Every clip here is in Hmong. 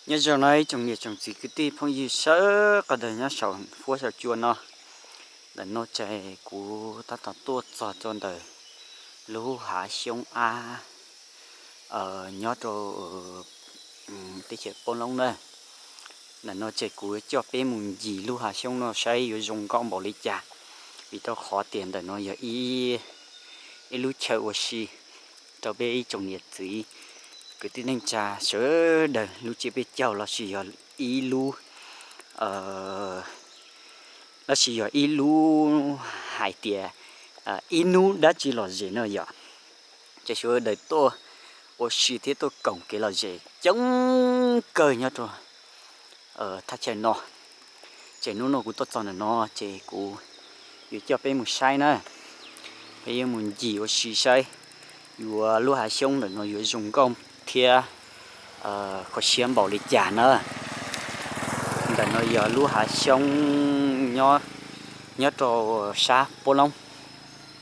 Nyob zoo no ib tsoom niam tsoom txiv kwv tij phooj ywg sawv daws nyob saum huab saum cua no. Ntawm no ces kuv tab tom tuaj txog rau ntawm lub hav xyoob ab nyob rau teb chaws Pob Loob na. Ntawm no ces kuv coj peb mus ncig lub hav xyoob no saib yuav zoo nkauj npaum li cas, vim rau qhov tias ntawm no yog ib lub chaw ua si rau peb ib tsoom niam txiv kwv tij neej tsa sawv daws lub tsiab peb caug lossis yog ib lub lossis yog ib lub hais tias ib hnub dab tsi lom zem no yom. Ces sawv daws tuaj ua si thiab tuaj koom kev lom zem coob kawg nyob rau thaj chaw no. Ces hnub no kuv tuaj txog ntawm no ces kuv yuav coj peb mus saib na, peb yuav mus ncig ua si saib yuav lub hav xyoob ntawm no yuav zoo nkauj thiab kho siab npaum li cas na. Ntawm no yog lub hav xyoob nyob rau sab Pob Loob,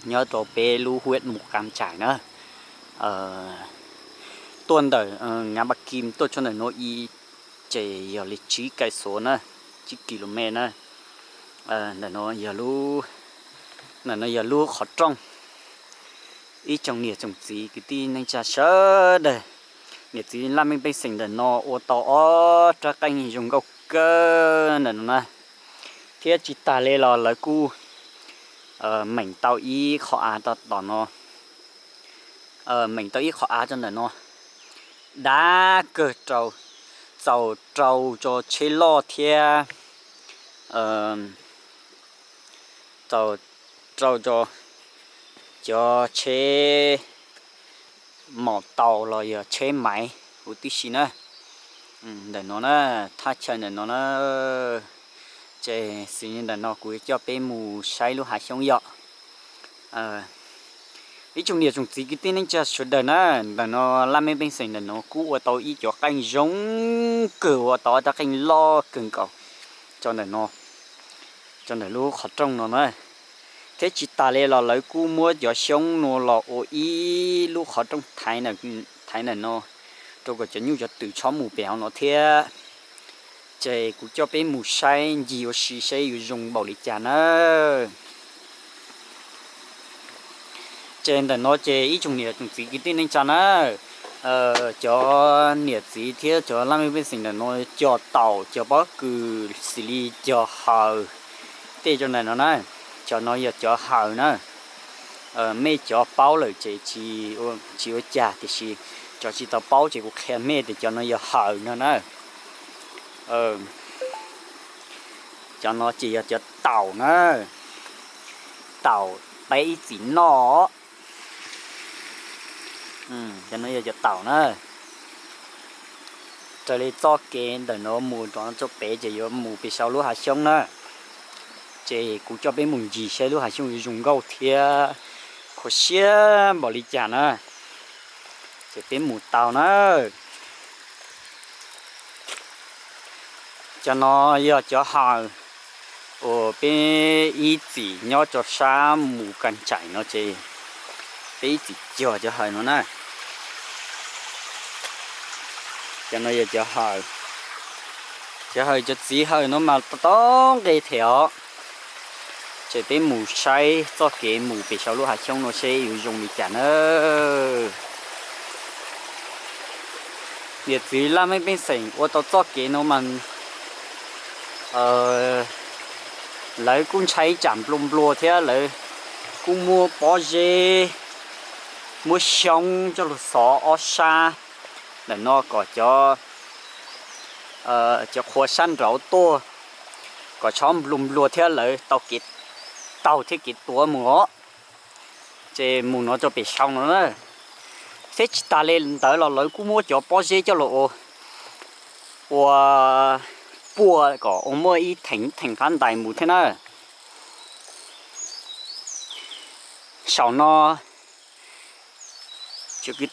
nyob rau peb lub huab Mus Qas Tsaim na. Tuaj ntawm Ngab Pas Kim tuaj txog ntawm no ib ces yog li tsib kais xuav na, tsib kis lus mev na. Ntawm no yog lub qhov rooj. Ib tsoom niam tsoom txiv kwv tij neej tsa sawv daws, niam txiv laj mej pej xeem ntawm no ua tau ob rab qeej zoo nkauj kawg ntawm no na. Thiab tsis tas li los lawv kuj meem tau ib qho av rau tom no, meem tau ib qho av rau ntawm no, dav kawg rau, txaus rau tso tsheb loj thiab txaus rau tso cov tsheb maum taus los yog tsheb maiv huv tib si na. Ntawm no na, thaj chaw ntawm no na, ces xws li ntawm no kuv coj peb mus saib lub hav xyoob yom. Ib tsoom niam tsoom txiv kwv tij neej tsa sawv daws na, ntawm no laj mej pej xeem ntawm no kuj ua tau ib cov qeej zoo kawg, ua tau ob rab qeej loj kawg nkaus rau ntawm no, rau ntawm lub qhov rooj no na. Thiab tsis tas li los lawv kuj muab cov xyoob no los ua ib lub qhov rooj thaiv ntawm no, rau kom cov nyuj cov twm txhob mus pem hauv no thiab. Ces kuv coj peb mus saib ncig ua si saib yuav zoo npaum li cas na. Ces ntawm no ces ib tsoom niam tsoom txiv kwv tij neej tsa na, cov niam txiv thiab cov laj mej pej xeem ntawm no cog taum cog pob kws xws li cog hawm tej rau ntawm no na. Cov no yog cov hawm na. Mej cov paub lawm ces tsis ua cas, tiam sis cov tsis tau paub ces kuv qhia mej tias cov no yog hawm no na. Cov no ces yog cov taum na, taum peb ib txwm noj. Cov no yog cov taum na. Raws li txoj kev ntawm no mus rov rau pem ces yuav mus pem saum lub hav xyoob na. Ces kuv coj peb mus ncig saib lub hav xyoob yuav zoo nkauj thiab kho siab npaum li cas na. Ces peb mus tau na. Cov no yog cov hawm uas peb ib txwm nyob rau sab Mus Kas Tsaim no ces peb ib txwm cog cov hawm no na. Cov no yog cov hawm, cov hawm cov txiv hawm no mas tau nqe them os. Ces peb mus saib txoj kev mus pem saum lub hav xyoob no seb yuav zoo li cas na. Niam txiv laj mej pej xeem ua tau txoj kev no mas lawv kuj ntshai tsam nplua nplua thiab lawv kuj muab pob zeb, muab xyoob coj lug xov ob sab ntawm no kom cov qhua sab nraud tuaj kom txhob nplua nplua thiab lawv tau kev taug thiab kev tuav mus os. Ces mus no rau pem saum no na. Thiab tsis tas li ntawd los lawv kuj muab cov pob zeb coj los ua, ua puag kom ua muaj ib theem theem qab ntais mus thiab na. Saum no cov kwv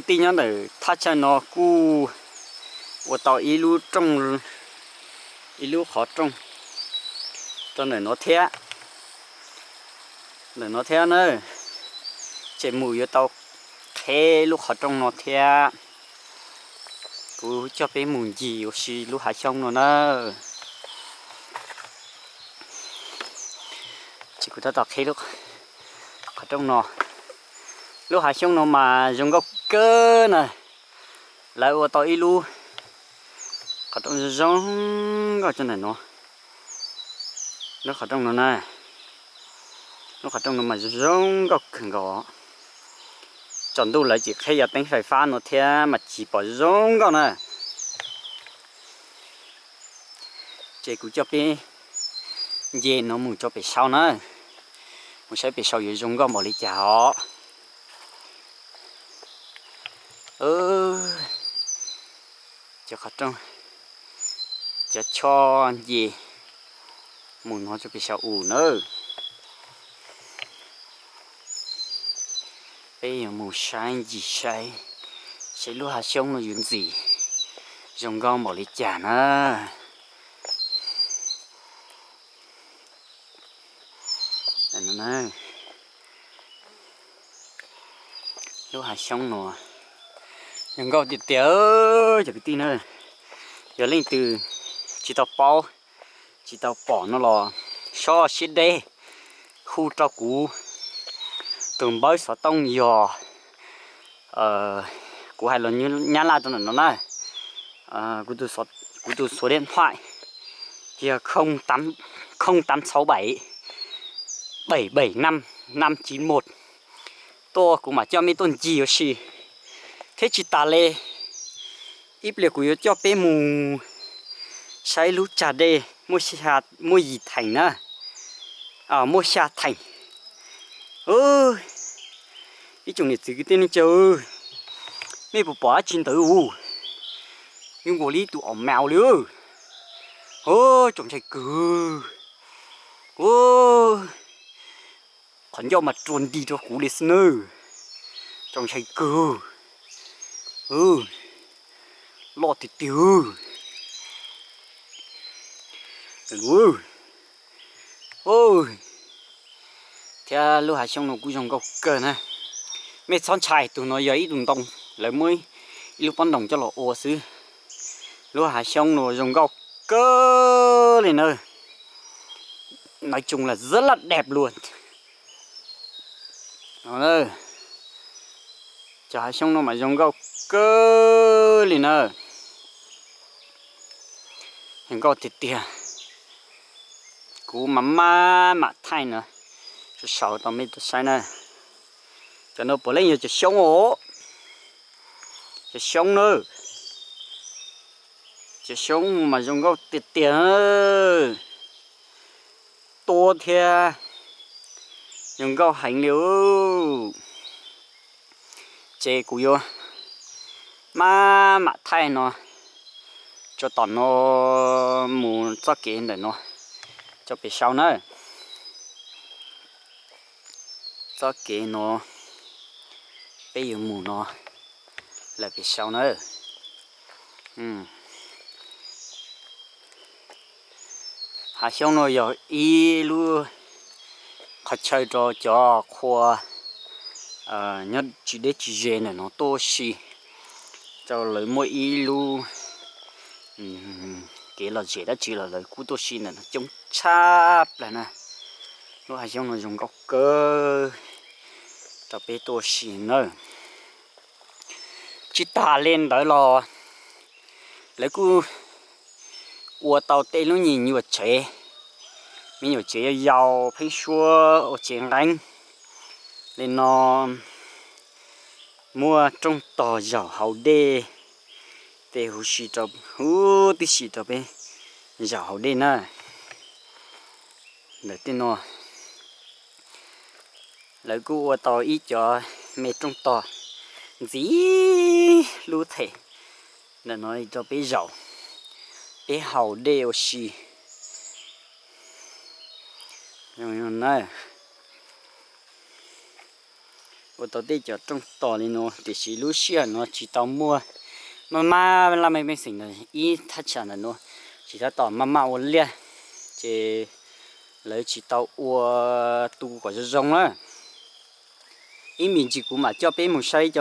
tij nyob ntawm thaj chaw no kuj ua tau ib lub rooj, ib lub qhov rooj rau ntawm no thiab, ntawm no thiab na. Ces mus yuav tau qheb lub qhov rooj no thiab. Kuv coj peb mus ncig ua si lub hav xyoob no na. Ces kuv tab tom qhib lub qhov rooj no. Lub hav xyoob no mas zoo nkauj kawg na. Lawv ua tau ib lub qhov rooj zoo zoo nkauj cov ntawm no. Lub qhov rooj no na, lub qhov rooj no mas zoo zoo nkauj kawg nkaus. Tsaus ntuj lawv tsis qhib cov teeb fais fab no thiab mas tsis pom zoo nkauj na. Ces kuv coj peb nce no mus rau pem saud na, mus saib pem saud yuav zoo nkauj npaum li cas os. Cov qhov rooj, cov choj nce mus no rau pem saud u na. Peb yuav mus saib ncig saib, saib lub hav xyoob no yuav ntxim zoo nkauj npaum li cas na. Lub hav xyoob no zoo nkauj tiag tiag cov kwv tij na. Yog leej twg tsis tau paub, tsis tau pom no los sob siab deb hu rau kuv tus npawb xov tooj yog, kuv hais los nyab laj rau ntawm no na. Kuv tus xuav diam hais yog không tám sáu bảy bảy bảy năm năm chín một. Tuaj kuv mam coj mej tuaj ncig ua si thiab tsis tas li, ib pliag kuv yuav coj peb mus saib lub tsag dej muaj yim theem na, muaj xya theem. Ib tsoom niam txiv kwv tij neej tsa, mej puas pom dab tsi ntawd u? Zoo nkaus li ib tug os maus li. Txaus ntshai kawg. Qhov ncauj mas rua nti rau kuv li xwb nawb. Txaus ntshai kawg. Loj tiag tiag. Thiab lub hav xyoob no kuj zoo nkauj kawg na. Mej txhob ntshai, tus no yog ib tug ntoo, lawv muab ib lub pob ntoos coj los ua xwb. Lub hav xyoob no zoo nkauj kawg li na. Nói chung là rất là đẹp luôn. Cov hav xyoob no mas zoo nkauj kawg li na. Zoo nkauj tiag tiag. Kuv mas maj mam thaij no, sau tau mej tuaj saib na. Cov no puav leej yog cov xyoob os. Cov xyoob na. Cov xyoob mas zoo nkauj tiag tiag. Tuab thiab, zoo nkauj heev li. Ces kuv yuav maj mam thaij no tso tom no mus txoj kev ntawm no rau pem saud na. Txoj kev no peb yuav mus no lawm pem saud na. Hav xyoob no yog ib lub qhov chaw rau cov qhua nyob tsis deb tsis ze ntawm no tuaj ua si, rau lawv muaj ib lub kev lom zem dab tsi los lawv kuj tuaj ua si ntawm no coob tshaj plaws na. Lub hav xyoob no zoo nkauj kawg rau peb tuaj ua si na. Tsis tas li ntawd los lawv kuj ua tau tej lub me nyuam tsev, me nyuam tsev yau yau pheeb suab ua tsev nqeeb li no, muaj rooj tog zaum haus dej, tej huv si rau, huv tib si rau peb zaum haus dej na. Ntawm tej no lawv kuj ua tau ib cov me rooj tog ntxiv lub them ntawm no rau peb zaum, peb haus dej ua si. Ua tau tej cov rooj tog li no tiam sis lub sij hawm no tsis tau muaj, maj maj laj mej pej xeem ntawm ib thaj tsam ntawm no tsis tab tom maj maj ua liaj, ces lawv tsis tau ua tu kom zoo zoo na. Ib me ntsis kuv mam coj peb mus saib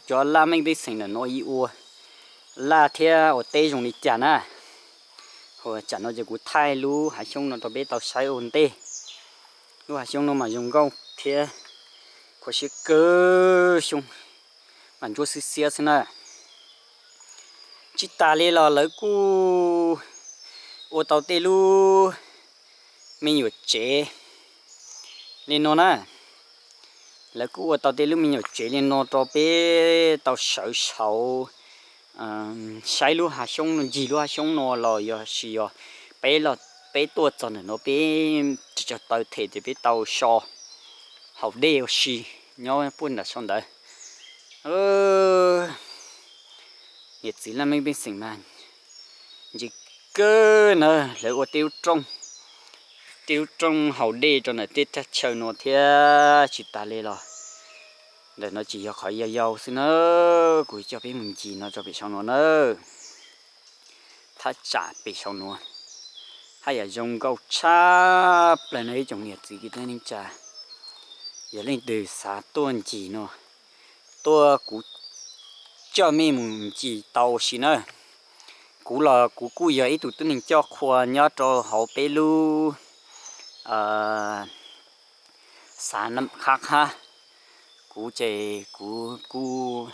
cov laj mej pej xeem ntawm no ib ua, laj thiab ua teb zoo li cas na. Ua tsam no ces kuv thaij lub hav xyoob no rau peb tau saib ua ntej. Lub hav xyoob no mas zoo nkauj thiab khuv siab kawg, xyoob mas ntsuab xiab xiab xwb na. Tsis tas li los lawv kuj ua tau tej lub me nyuam tsev li no na. Lawv kuj ua tau tej lub me nyuam tsev li no rau peb tau sawv saud saib lub hav xyoob no, ncig lub hav xyoob no los yog sis yog peb los peb tuaj txog ntawm no peb tsis tsaug taw them ces peb tau so haus dej ua si nyob puag nram saum ntawd. Niam txiv laj mej pej xeem mas ntse kawg na, lawv ua tej lub rooj, tej lub rooj haus dej rau ntawm tej thaj chaw no thiab. Tsis tas li los ntawm no tsis yog qhov yau yau xwb na, kuv coj peb mus ncig no rau pem saum no na. Thaj tsam pem saum no haj yam zoo nkauj tshaj plaws no ib tsoom niam txiv kwv tij neej tsa. Yog leej twg xav tuaj ncig no, tuaj kuv coj mej mus ncig tau ua si na. Kuv los kuv kuj yog ib tug tib neeg coj qhua nyob rau hauv peb lub xav qhab qhab. Kuv ces kuv kuj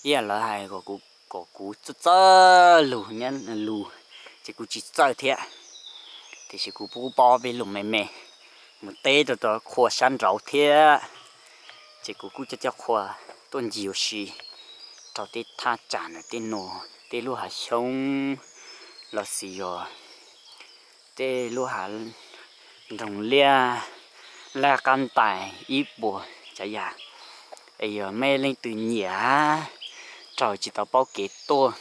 ib yam lawv hais kom kuv, kom kuv txawj txawj lus nyob lus, ces kuv tsis txawj thiab. Tiam sis kuv kuj paub peb lus me me, mus teb rau rau qhua sab nraud thiab. Ces kuv kuj coj coj qhua tuaj ncig ua si rau tej thaj tsam ntawm tej no, tej lub hav xyoob los sis yog tej lub hav nroog liaj laj qab ntais ib puas tsav yam. Es yog mej leej twg nyiam raug tsis tau paub kev tuaj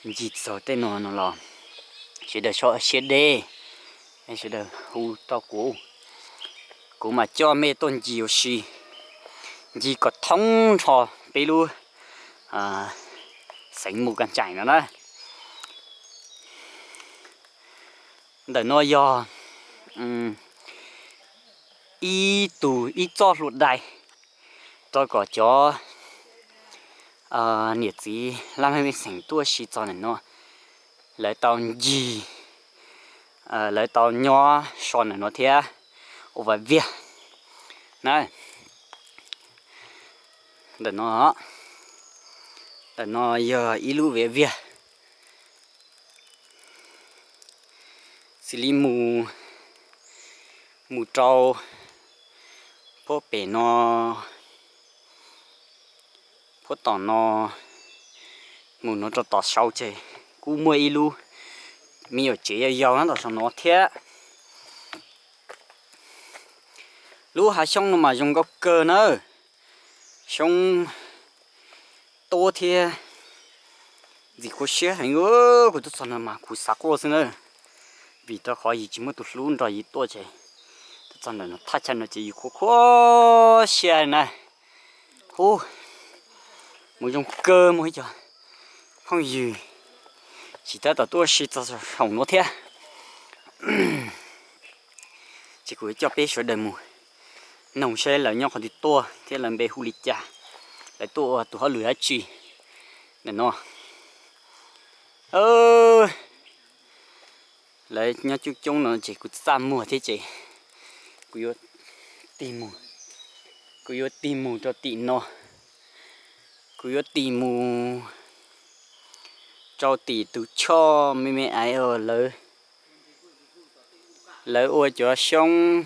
ncig txog tej no no los sawv daws so siab deb, sawv daws hu rau kuv, kuv mam coj mej tuaj ncig ua si, ncig kom thoob nrho peb lub xeev Mus Kas Tsaim no na. Ntawm no yog ib tug ib txoj hlua dai rau kom cov niam txiv laj mej pej xeem tuaj si txog ntawm no, lawv tau ncig, lawv tau nyob so ntawm no thiab ua viav na. Ntawm no, ntawm no yog ib lub viav viag. Xws li mus, mus rau puag pem no, puag tom no, mus no rau tom saud ces kuj muaj ib lub me nyuam tsev yau yau nyob tom saum no thiab. Lub hav xyoob no mas zoo nkauj kawg na, xyoob tuab thiab ntxim khuv siab heev. Kuv tuaj txog no mas kuv xav quaj xwb na, vim rau qhov yus tsis muaj tus hlub nrog yus tuaj ces tuaj txog ntawm no thaj chaw no ces yus khuv khuv siab na. Hu, mus zoo kawg mus ib co phooj ywg tsis tab tom tuaj si txog saum no thiab. Ces kuv coj peb sawv daws mus noog saib lawv nyob qhov twg tuaj thiab lawv npe hu li cas, lawv tuaj ua tus hauj lwm dab tsi ntawm no. Lawv nyob coob coob no ces kuv txaj muag thiab ces kuv yuav tig mus, kuv yuav tig mus rau tim no, kuv yuav tig mus rau tim tus choj me me ais lawv, lawv ua cov xyoob,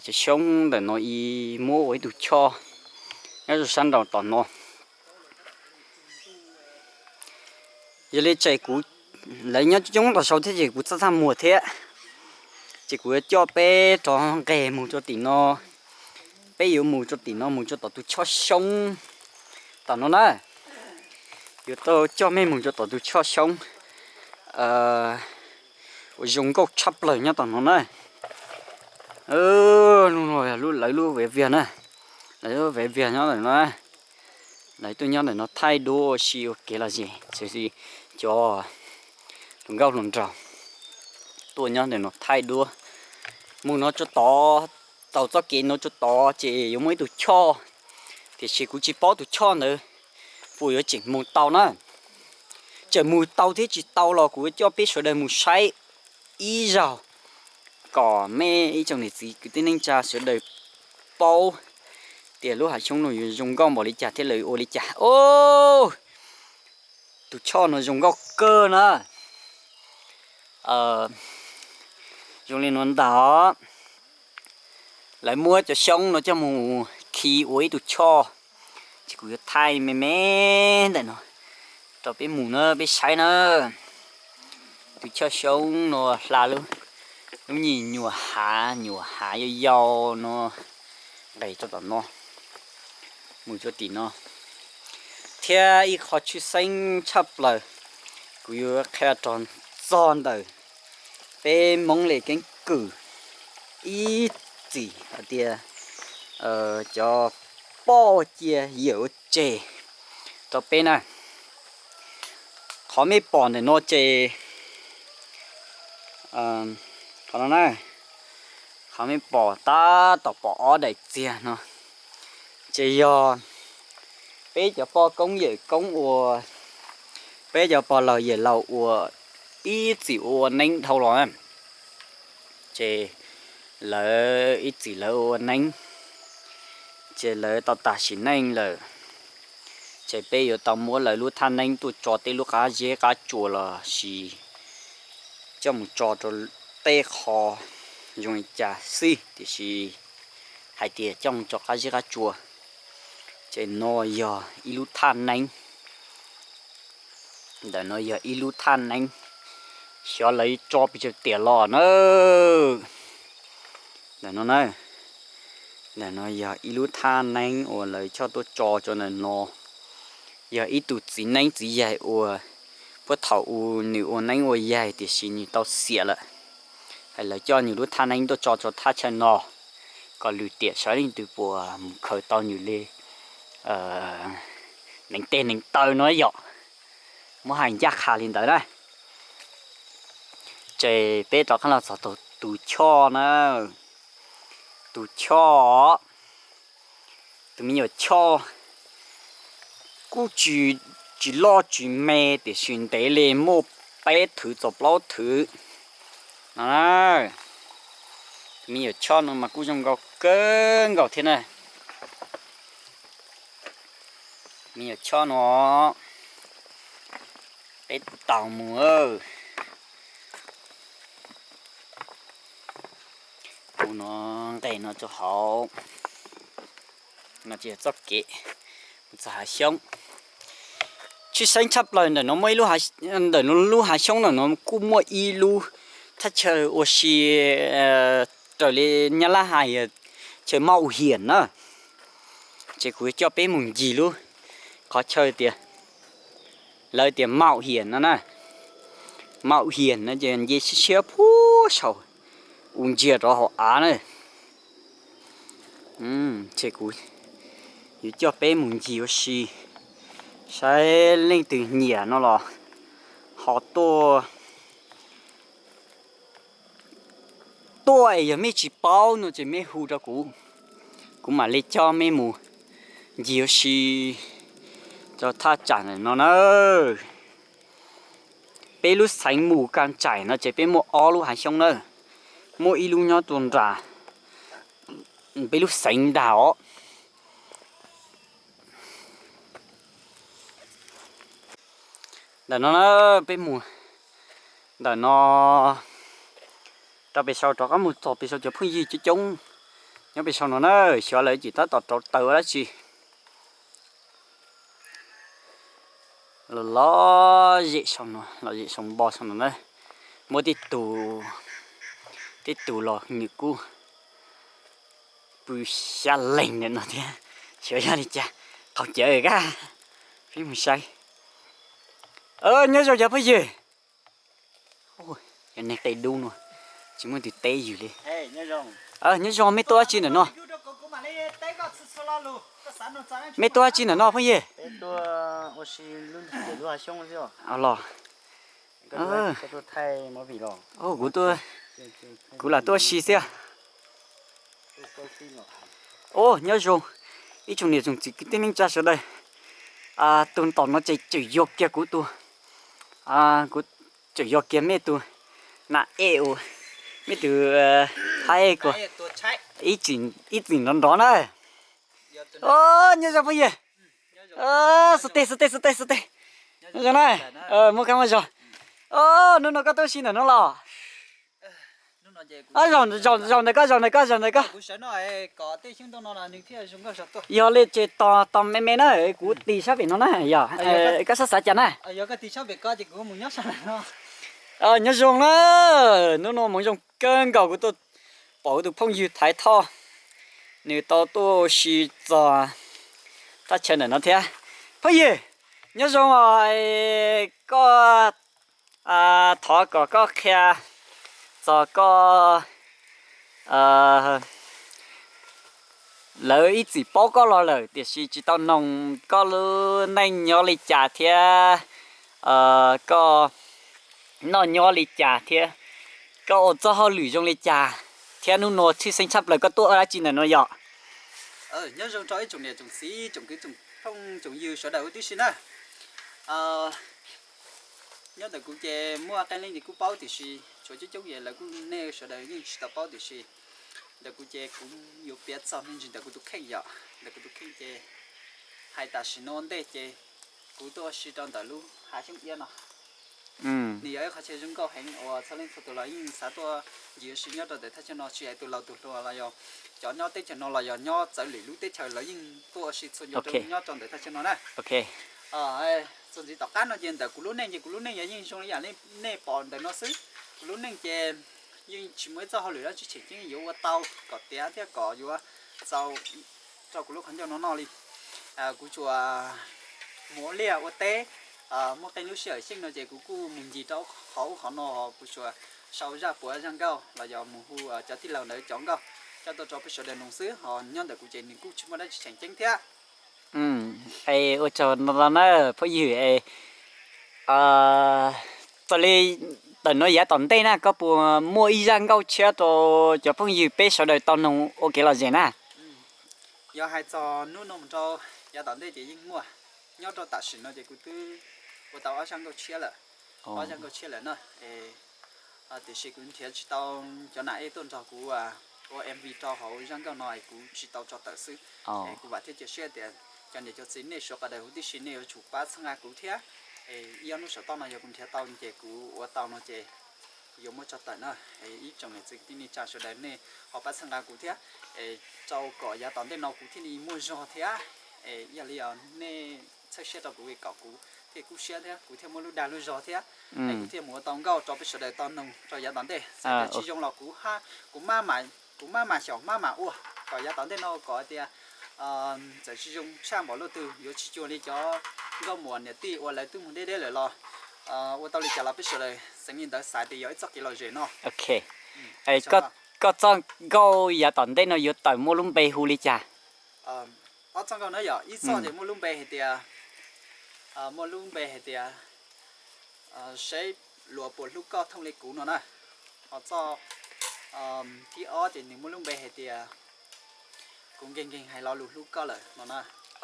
cov xyoob ntawm no ib muab ua ib tug choj nyob rau sab nraum tom no. Yog li ces kuv, lawv nyob coob coob tom saud thiab ces kuv txaj txaj muag thiab. Ces kuv yuav coj peb rov nqes mus rau tim no, peb yuav mus rau tim no mus rau tom tus choj xyoob tom no na. Yuav tau coj mej mus rau tom tus choj xyoob uas zoo nkauj tshaj plaws nyob tom no na. Lawv lub viav viag na, lawv lub viav viag nyob ntawm no, lawv tuaj nyob ntawm no thaij duab ua si ua kev lom zem, cov hluas nkauj hluas nraug tuaj nyob ntawm no thaij duab. Mus no tsuas tod, taug txoj kev no tsuas tod ces yuav muaj ib tug choj, tiam sis kuv tsis paub tus choj ntawd puas yuav tseem mus tau na. Tseem mus tau thiab tsis tau los kuv coj peb sawv daws mus saib ib zaug, kom mej ib tsoom niam txiv kwv tij neej tsa sawv daws paub tias lub hav xyoob no yuav zoo nkauj npaum li cas thiab lawv ua li cas. Tus choj no zoo nkauj kawg na. Zoo li no ntag. Lawv muab cov xyoob no coj mus khi ua ib tug choj, ces kuv yuav thaij me me ntawm no rau peb mus na, peb saib na. Tus choj xyoob no hla lub, lub nyuam hav, nyuam hav yau yau no nqes rau tom no mus rau tim no. Thiab ib qho tshwj xeeb tshaj plaws kuv yuav qhia rau txog ntawm peb Hmoob li keeb kwm ib txwm hais tias cov poj cia yawm ua tseg rau peb na. Qhov mej pom ntawm no ces, qhov no na, qhov mej pom tab tom pom ob daim txiag no ces yog peb cov poj koob yawm koob ua, peb cov pog laug yawm laus ua ib txwm ua neeb dhau los na. Ces lawv ib txwm lawv ua neeb, ces lawv tau tag sim neej lawm, ces peb yuav tau muab lawv lub thaj neeb tuaj tso tej lub qab zeb qab tsua los sis coj mus tso rau tej qho zoo li cas xwb, tiam sis hais tias coj mus tso qab zeb qab tsua. Ces no yog ib lub thaj neeb, ntawm no yog ib lub thaj neeb, xyov lawv tso pes tsawg tiam los na. Ntawm no na, ntawm no yog ib lub thaj neeb uas lawv coj tuaj tso rau ntawm no. Yog ib tug txiv neeb txiv yaig uas puag thaum u nws ua neeb ua yaig tiam sis nws tau xiam lawm, es lawv coj nws lub thaj neeb tuaj tso rau thaj chaw no, kom lwm tiam sawv leej twg puas mus khaws tau nws li neev teg neev taw no yom, muab hais ncaj qha li ntawd na. Ces peb rov qab los txog tus choj na, tus choj, tus me nyuam choj kuj tsis, tsis loj tsis me tiam sis ntev li muaj peb thwv txog plaub thwv no. Tus me nyuam choj no mas kuj zoo nkauj kawg nkaus thiab na. Me nyuam choj no peb taus mus, mus no nqes no rau hauv, no ces yog txoj kev mus txog hav xyoob. Tshwj xeeb tshaj plaws ntawm no muaj ib lub, ntawm lub hav xyoob ntawm no kuj muaj ib lub thaj chaw ua si raws li Nyab Laj hais chaw mauj hiam na. Ces kuv coj peb mus ncig lub qhov chaw tias lawv tias mauj hiam no na. Mauj hiam no ces nce siab siab puag saum u ntsia rov hauv av na. Ces kuv yuav coj peb mus ncig ua si saib leej twg nyiam no los ho tuaj, tuaj es yog mej tsis paub no ces mej hu rau kuv, kuv mam li coj mej mus ncig ua si rau thaj tsam ntawm no na. Peb lub xeev Mus Kas Tsaim no ces peb muaj ob lub hav xyoob na, muaj ib lub nyob rau nram peb lub xeev ntag os. Ntawm no na, peb mus ntawm no rau pem saud rov qab mus txog pem saud cov phooj ywg coob coob nyob pem saud no na, xyov lawv tseem tab tom rauv taws ua dab tsi. Los lom zem saum no, lom zem saum npo saum no na, muaj tej tus, tej tus los nws kuj pw xya leeg ntawm no thiab, xyov yog li cas, qaug cawv kag. Peb mus saib. Nyob zoo cov phooj ywg. Cov neeg qia dub no tsis muaj leej twg teb yus li. Nyob zoo, mej tuaj dab tsi ntawm no? Mej tuaj dab tsi ntawm no phooj ywg? Los, kuv, kuv lam tuaj ua si xwb. Os, nyob zoo ib tsoom niam tsoom txiv kwv tij neej tsa sawv daws. Tus tom no ces tseem yog kiag kuv tus, kuv tseem yog kiag mej tus nam ej uas, mej tus thaib kuv ib txwm nrov nrov na. Nyob zoo phooj ywg. Xub teg xub teg xub teg xub teg. Nyob zoo na. Muaj kab muaj zog. Hnub no koj tuaj ua si ntawm no los? Zaum ntawm koj, zaum ntawm koj, zaum ntawm koj. Yog li ces tos me me na, kuv tig sab pem no na yog. Koj xav xav cas na? Nyob zoo na. Hnub no hmoov zoo kawg nkaus kuv tuaj pom kuv tus phooj ywg Thaiv Thoj, nws tau tuaj ua si txog thaj chaw ntawm no thiab. Phooj ywg, nyob zoo os, koj thov kom koj qhia txog koj, lawv ib txwm paub koj los lawm tiam sis tsis tau noog koj lub neej nyob li cas thiab koj noj nyob li cas thiab koj ua txoj hauj lwm zoo li cas thiab hnub no tshwj xeeb tshaj plaws koj tuaj ua dab tsi ntawm no yom? Nyob zoo rau ib tsoom niam tsoom txiv tsoom kwv tsoom phooj tsoom ywg sawv daws huv tib si na. Nyob ntawm kuv ces muaj qee leej ces kuj paub tiam sis tshuav coob coob ces lawv kuj nej sawv daws yeej tsis tau paub tiam sis ntawm kuv ces kuv yuav piav txog me ntsis ntawm kuv tus kheej yom. Ntawm kuv tus kheej ces hais tam sim no ntej ces kuv tuaj ua si rau ntawm lub hav xyoob iab no. Nws yog ib qhov chaw zoo nkauj heev uas txhua leej txhua tus los yeej xav tuaj ncig ua si nyob rau ntawm thaj chaw no tsis hais tus laus tus hluas los yog cov nyob teb chaws no los yog nyob txawv lwm lub teb chaws los yeej tuaj ua si txhua ntu nyob rau ntawm thaj chaw no na. Txuas ntxiv tom qab no ces ntawm kuv lub neej ces kuv lub neej yog yeej zoo li yam nej pom ntawm no xwb. Kuv lub neej ces yeej tsis muaj ib txoj hauj lwm dab tsi tseem ceeb yuav ua tau kom tiav thiab kom yuav txaus rau kuv lub qhov ncauj no noj li. Kuv tsuas mus ua liaj ua teb, muaj qee lub sij hawm xyeej no ces kuv kuj mus ncig rau qhov ub qhov no, kuv tsuas sau zaj puav zaj nkauj los yog mus hu cov tij laug ntawd cov nkauj coj tuaj rau peb sawv daws mloog xwb, ho nyob ntawm kuv ces nws kuj tsis muaj dab tsi tseem ceeb thiab. Es ua tsaug ntau ntau na phooj ywg es, txawm li ntawm no yav tom ntej na koj puas muaj ib zaj nkauj tshiab rau cov phooj ywg peb sawv daws tau noog ua kev lom zem na? Yog hais txog hnub no mus rau yav tom ntej ces yeej muaj, nyob rau tam sim no ces kuv twb ua tau ob zaj nkauj tshiab lawm, ob zaj nkauj tshiab lawm na. Tiam sis kuv nrhiav tsis tau cov nam ej tuaj nrog kuv ua M V rau hauv zaj nkauj no es kuv tsis tau tso tawm xwb. Es kuv vam thiab cia siab tias cov niam cov txiv nej sawv daws huv tib si nej yuav tsum pab txhawb nqa kuv thiab. Es ib ob hnub saum toj no yog kuv nrhiav tau ces kuv ua tau no ces kuv yuav muab tso tawm na. Es ib tsoom niam txiv kwv tij neej tsa sawv daws nej ho pab txhawb nqa kuv thiab, es rau kom yav tom ntej no kuv thiaj li muaj zog thiab. Es yog li nej txhawb siab rau kuv es kom kuv thiaj kub siab thiab kuv thiaj muaj lub dag lub zog thiab, es kuv thiaj mus ua tau nkauj rau peb sawv daws tau noog rau yav tom ntej. Txawm tias tsis zoo los kuv, kuv maj mam xyaum maj mam ua kom yav tom ntej no kom tias txawm tsis zoo tshaj npaum luaj twg yuav tsis cuag li cov nkauj muam niam tij uas lawv twb mus deb deb lawm los ua tau li cas los peb sawv daws xeev li ntawd xav tias yog ib txoj kev lom zem no. Koj txoj nkauj yav tom ntej no yuav tawm muaj lub npe hu li cas? Ob txoj nkauj na yom, ib txoj ces muaj lub npe hais tias, muaj lub npe hais tias seb luag puas hlub koj thooj li kuv no na. Ho txoj thib ob ces nws muaj lub npe hais tias kuv nkeeg nkeeg hais lo lus hlub koj lawm no na.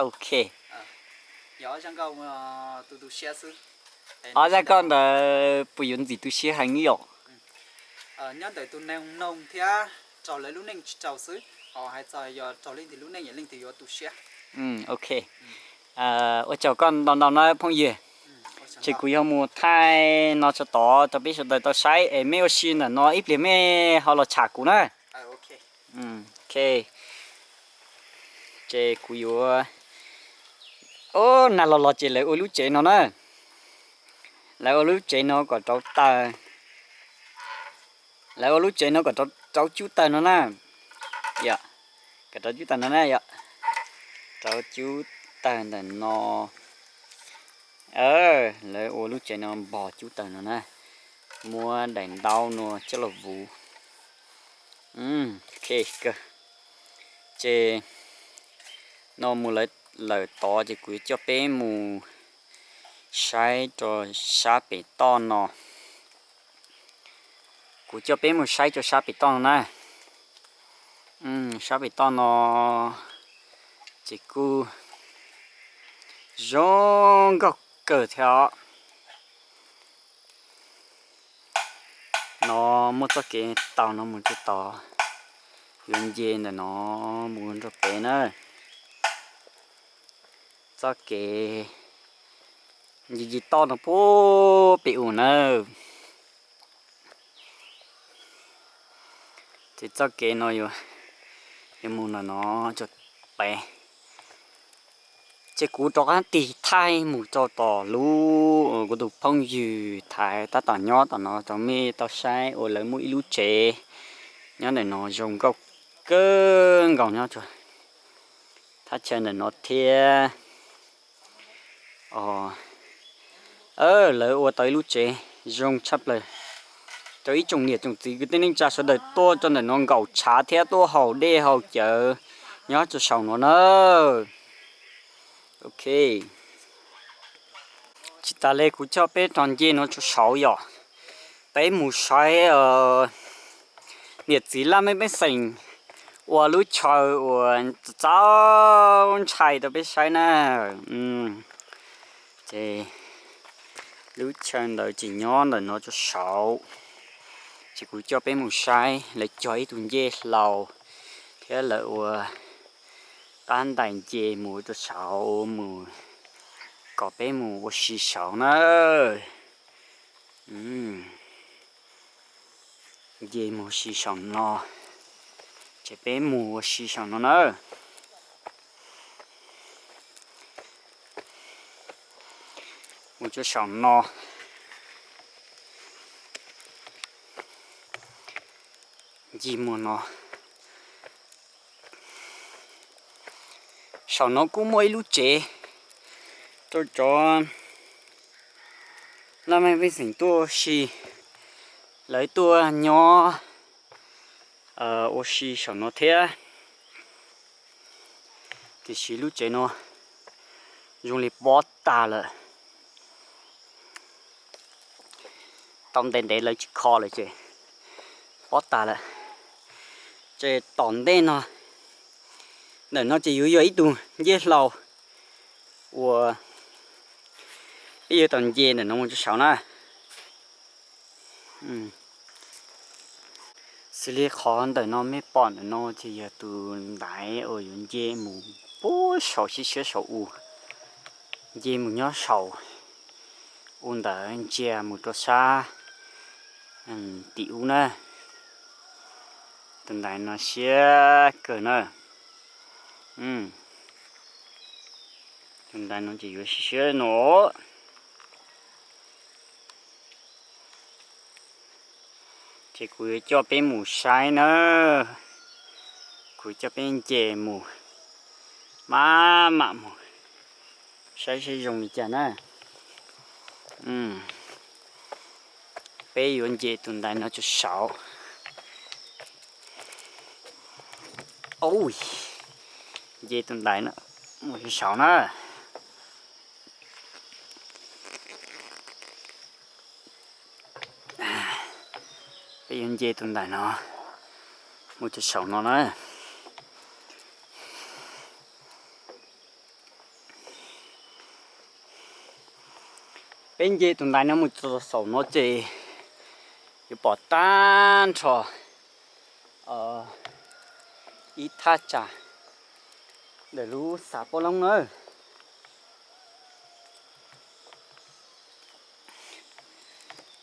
Ok. Yog ob zaj nkauj tu tu siab xwb. Ob zaj nkauj ntawd puas yuav ntxim tu siab heev yom? Nyob ntawm tus neeg noog thiab raug lawv lub neej tsis raug xwb, ho hais txog yog raug leej twg lub neej yog leej twg yuav tu siab. Ok. Ua tsaug koj ntau ntau na phooj ywg. Ces kuv yuav mus thaij no tso tod rau peb sawv daws tau saib es mej ua si ntawm no ib pliag mej ho los tsham kuv na. Ok. Ces kuv yuav, o, nag los los ces lawv ua lub tsev no na. Lawv ua lub tsev no kom rauv taws. Lawv ua lub tsev no kom rauv cub taws no na. Yom, kom rauv cub taws no na yom. Rauv cub taws ntawm no. Lawv ua lub tsev no npog cub taws no na. Muab daim ntaub no coj los vuv. Ok kawg. Ces no mus lawm tod ces kuv coj peb mus saib rau sab pem toj no. Kuv coj peb mus saib rau sab pem toj no na. Sab pem toj no ces kuj Zoo nkauj kawg thiab os. No muaj txoj kev taug no mus txog tom yuav nce ntawm no mus rau pem na. Txoj kev nce nce toj no puag pem u na. Ces txoj kev no yuav mus ntawm no rau pem. Ces kuv rov qab tig thaij mus rau tom lub kuv tus phooj ywg Thaiv tab tom nyob tom no rau mej tau saib uas lawv muaj ib lub tsev nyob ntawm no zoo nkauj kawg nkaus nyob rau thaj chaw ntawm no thiab. Lawv ua tau ib lub tsev zoo tshaj plaws rau ib tsoom niam tsoom txiv kwv tij neej tsa sawv daws tuaj rau ntawm no nkaum tshav thiab tuaj haus dej haus cawv nyob rau saum no na. Ok, tsis tas li kuv coj peb rov nce no rau saud yom, peb mus saib niam txiv laj mej pej xeem ua lub chaw uas txaus ntshai rau peb saib na. Ces lub chaw ntawd tseem nyob ntawm no rau saud, ces kuv coj peb mus saib lawv cog ib tug ncej hlau thiab lawv ua qab ntais nce mus rau saud mus kom peb mus ua si saud na. Nce mus ua si saum no, ces peb mus ua si saum no na. Mus rau saum no, ncig mus no. Saum no kuj muaj ib lub tsev rau cov laj mej pej xeem tuaj ua si, lawv tuaj nyob ua si saum no thiab. Tiam sis lub tsev no zoo li pob tag lawm, tau ntev ntev lawv tsis kho lawm ces pob tag lawm. Ces tom ntej no, ntawm no ces yuav yog ib tug ncej hlau uas peb yuav tau nce ntawm no mus rau saud na. Xws li qhov ntawm no mej pom ntawm no ces yog tus ntaiv uas yuav nce mus puag saum siab siab saum u, nce mus nyob saum u ntawd ntsia mus rau sab tim ub na. Tus ntaiv no siab kawg na. Tus ntaiv no ces yuav siab siab no. Ces kuv yuav coj peb mus saib na, kuv coj peb nce mus, maj mam mus saib seb zoo li cas na. Peb yuav nce tus ntaiv no rau saud. Nce tus ntaiv no mus rau saud na. Peb yuav nce tus ntaiv no mus rau saum no na. Peb nce tus ntaiv no mus txog saum no ces yuav pom tag nrho ib thaj tsam ntawm lub xav Paj Loob na.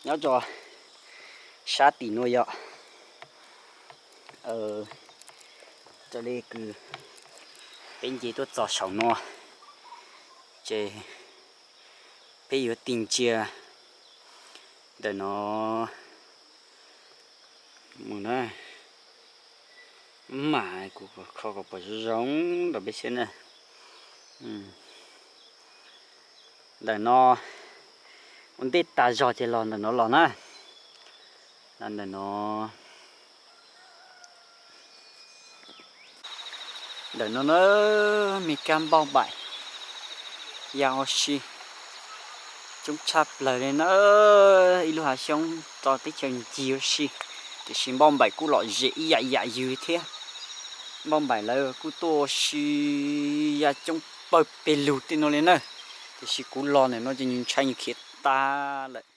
Nyob rau sab tim no yog raws li kws peb nce tuaj txog saum no ces peb yuav tig ntsia ntawm no mus na. Mam kuv kho kom pom zoo zoo rau peb saib na. Ntawm no ua ntej tas zog ces los ntawm no los na. Los ntawm no, ntawm no na, me kab npauj npaim ya ua si coob tshaj plaws li na. Ib lub hav xyoob rau teb chaws ncig ua si, tiam sis npauj npaim kuj lom zem ib yam yam ywg thiab. Npauj npaim lawv kuj tuaj ua si ya coob pawg pes lug tej no li na. Tiam sis kuv los ntawm no ces nws ntshai nws khiav tag lawm.